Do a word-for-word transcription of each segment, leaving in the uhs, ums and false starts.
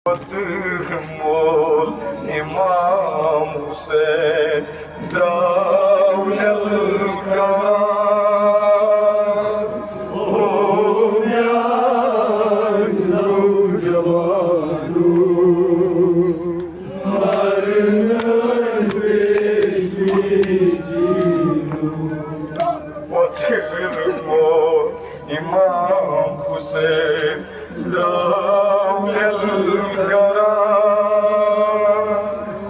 پتہٕ مول امام حسین درٛاو للکاران۔ او میانہِ نوجوانو، مرنس پیش پیچیدو۔ پتہٕ مول امام حسین درٛاو للکاران۔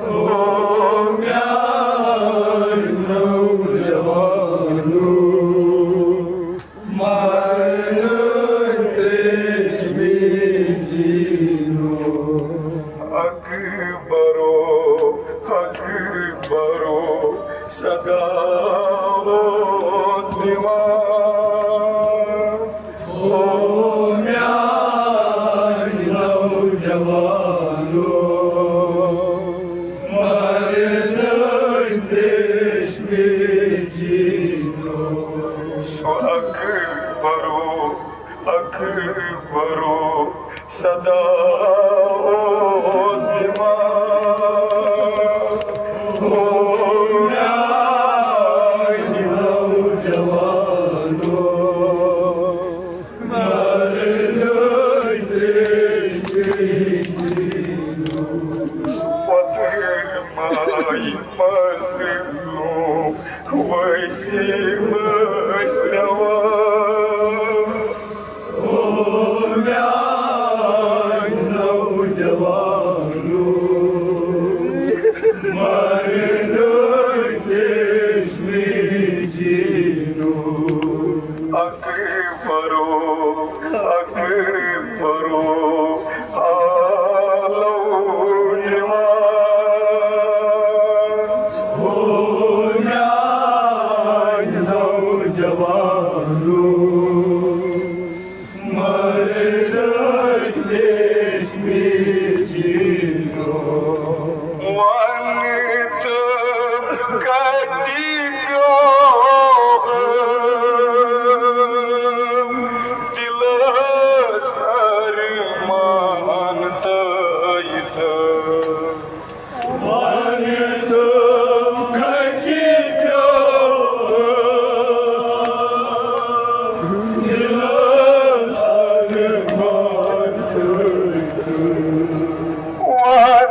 او میانہِ نوجوانو، مرنس پیش پیچیدو۔ اکبرو، اکبرو، صدا اوس دِوان۔ او میانہِ نوجوانو، مرنس پیش پیچیدو۔ سُہ اکبرو، اکبرو، صدا اوس دِوان۔ او میانہِ نوجوانو، مرنس پیش پیچیدو۔ پتہٕ ماے مظلوم وسیٖم ٲسۍ پٮ۪وان۔ او میانہِ نوجوانو، مرنس پیش پیچیدو۔ اکبرو، اکبرو، آلو دِوان۔ او میانہِ نوجوانو، مرنس پیش پیچیدو۔ وَن تہٕ کَتہِ پیوٚو دِلس ارمان تہٕ یہِ تہٕ۔ وَن تہٕ کَتہِ پیوٚو دِلس ارمان تہٕ یہِ تہٕ۔ وَن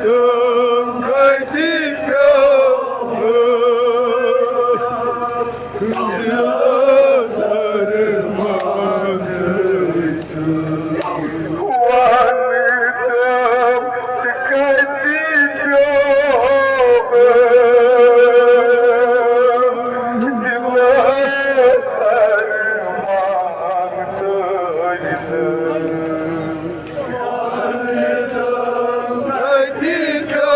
تہٕ کَتہِ پیوٚو دِلس ارمان تہٕ۔ وَن تہٕ کَتہِ پیوٚو دِلس ارمان تہٕ۔ وَن تہٕ کَتہِ پیوٚو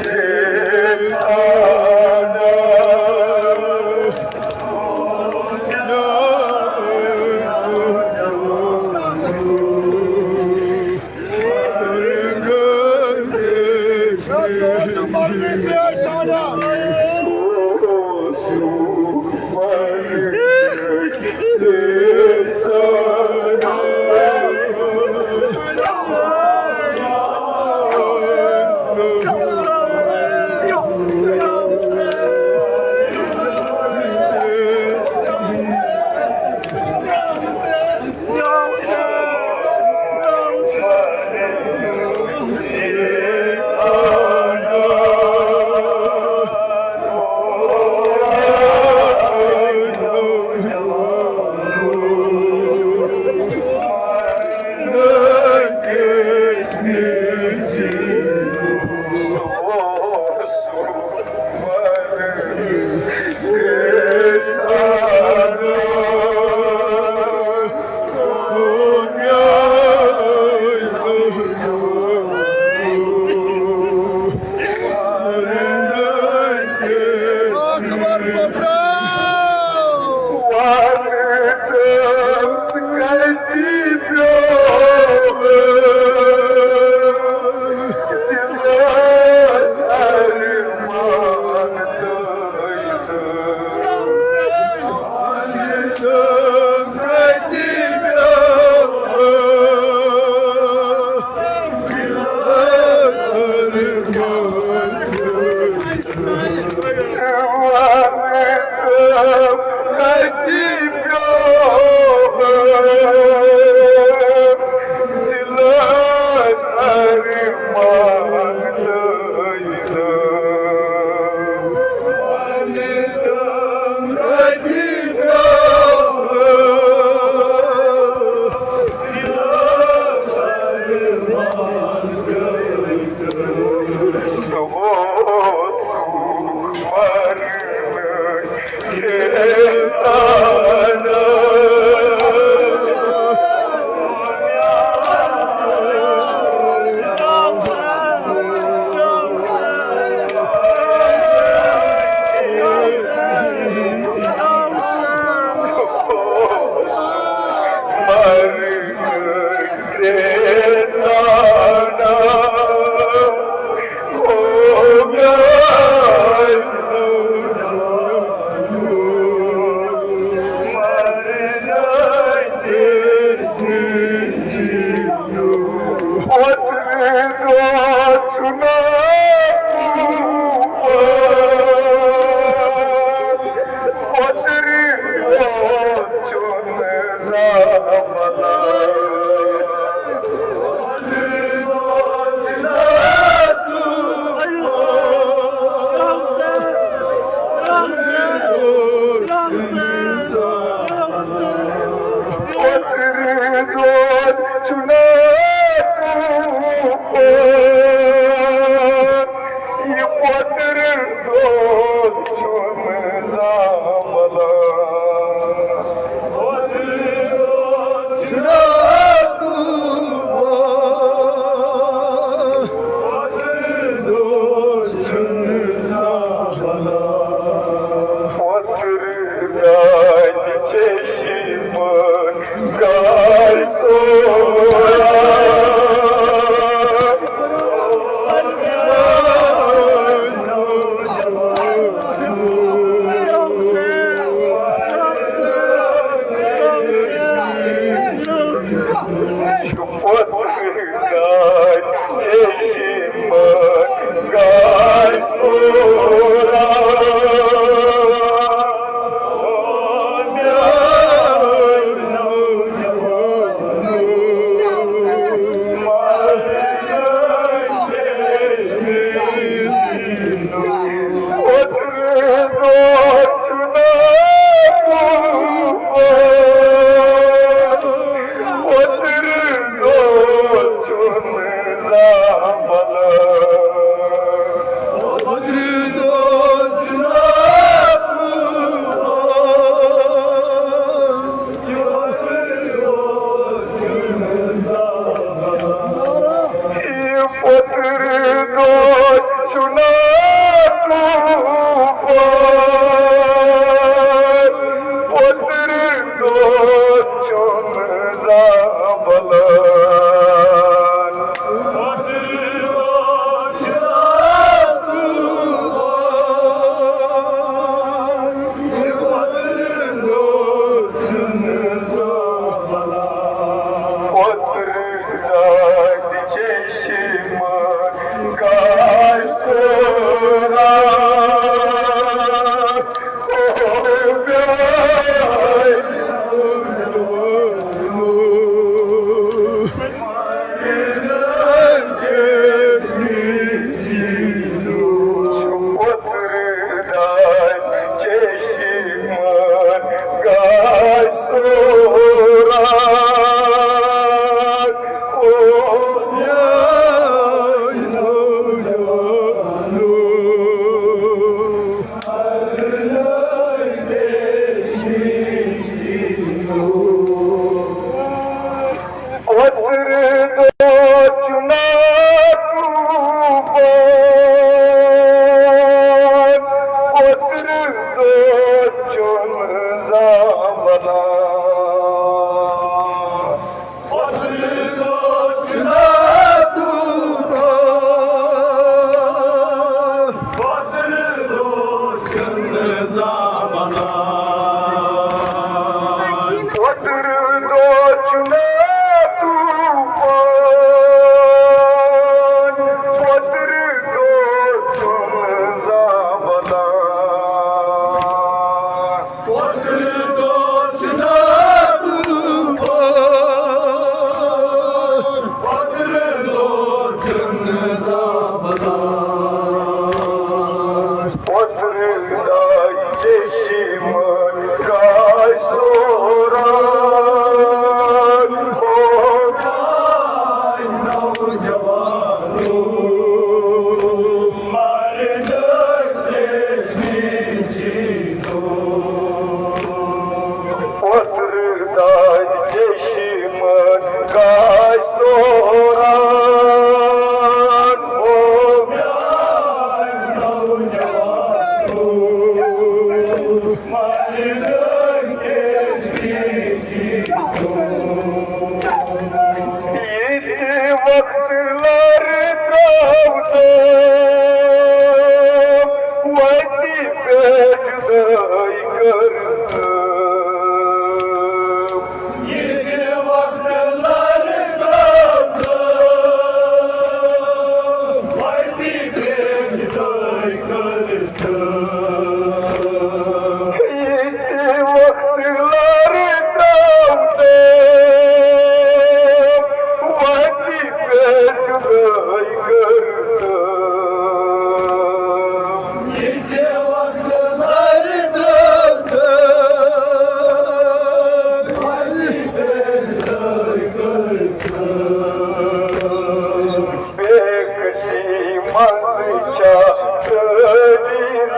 دِلس ارمان تہٕ۔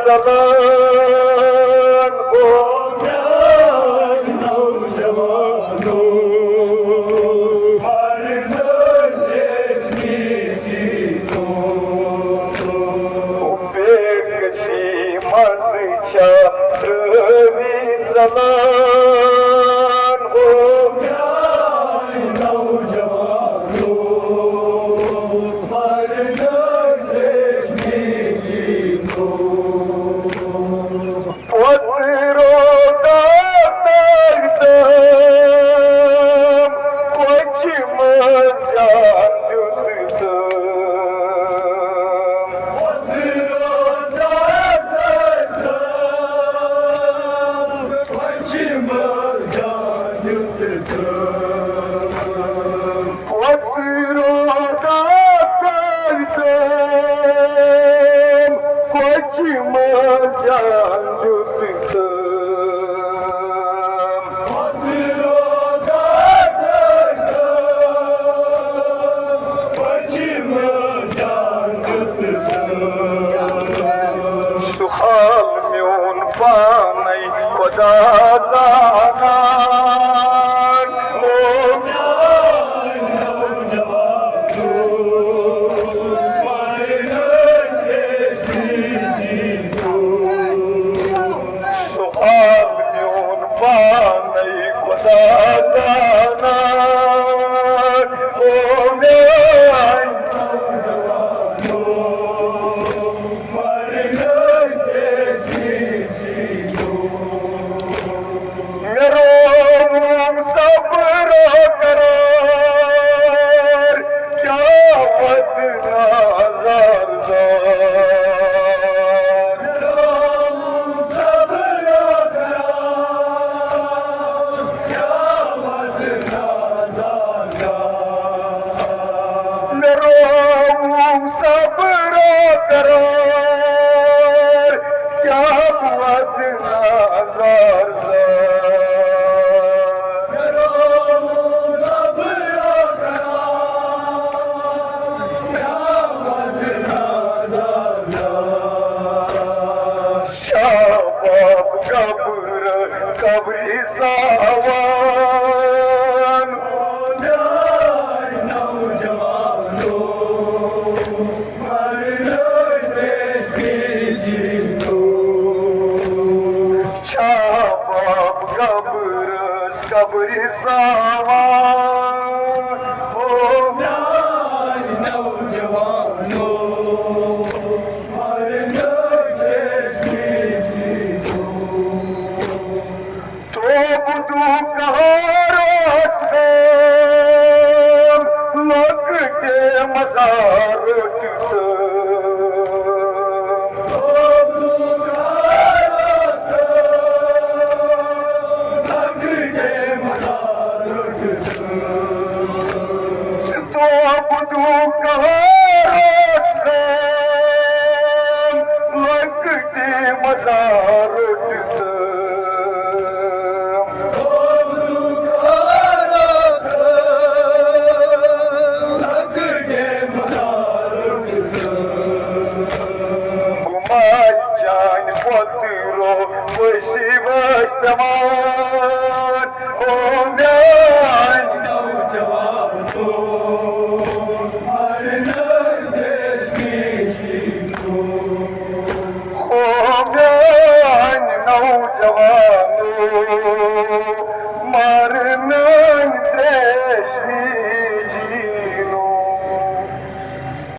ژلان گوٚو میٛانہِ نوجوانو، ہر نٔزدیٖکی دود۔ بے کسی منٛز چھا رٲوی ژلان گوٚو میٛانہِ نوجوانو، ہر نٔزدیٖکی دود۔ پوٚتُے روٗدا تٔمۍ تام کۄچھِ منٛز جان دیُت تٔمۍ۔ پوٚتُے روٗدا تٔمۍ تام کۄچھِ منٛز جان دیُت تٔمۍ۔ وۄتھٕ روزا تٔمۍ تام، کۄچھِ منٛز جان دیُت تٔمۍ۔ وۄتھٕ روزا تٔمۍ تام، کۄچھِ منٛز جان دیُت تٔمۍ۔ سُہ حال میون پانے خدا زانان۔ او میانہِ نوجوانو، پرنس دیٖدو۔ سُہ حال میون پانے خدا زانان۔ او میانہِ نوجوانو، پرنس دیٖدو۔ مےٚ رووُم صبر قرار، کیٛاہ وَدٕ نظر زار۔ مےٚ رووُم صبر قرار، کیٛاہ وَدٕ نظر زار۔ مےٚ رووُم صبر قرار، کیٛاہ وَدٕ نظر زار۔ مےٚ رووُم صبر قرار، کیٛاہ وَدٕ نظر زار۔ شاہ باب قبر قبرِ ساوان۔ میانہِ نوجوانو، پرنس دیٖدو۔ شاہ باب قبرس قبرِ ساوان۔ او میانہِ نوجوانو، پرنس دیٖدو۔ توبہٕ دُہ قہر اوس تٔمۍ لۄکٹہِ مزار روٚٹ تٔمۍ۔ توبہٕ دُہ قہر اوس تٔمۍ لۄکٹہِ مزار روٚٹ تٔمۍ۔ توبہٕ دُہ قہر اوس تٔمۍ لۄکٹہِ مزار روٚٹ تٔمۍ۔ ماجہِ چانہِ پوٚتُے رو ؤسی ؤسۍ پٮ۪وان۔ او میانہِ نوجوانو، پرنس دیٖدو۔ او میانہِ نوجوانو،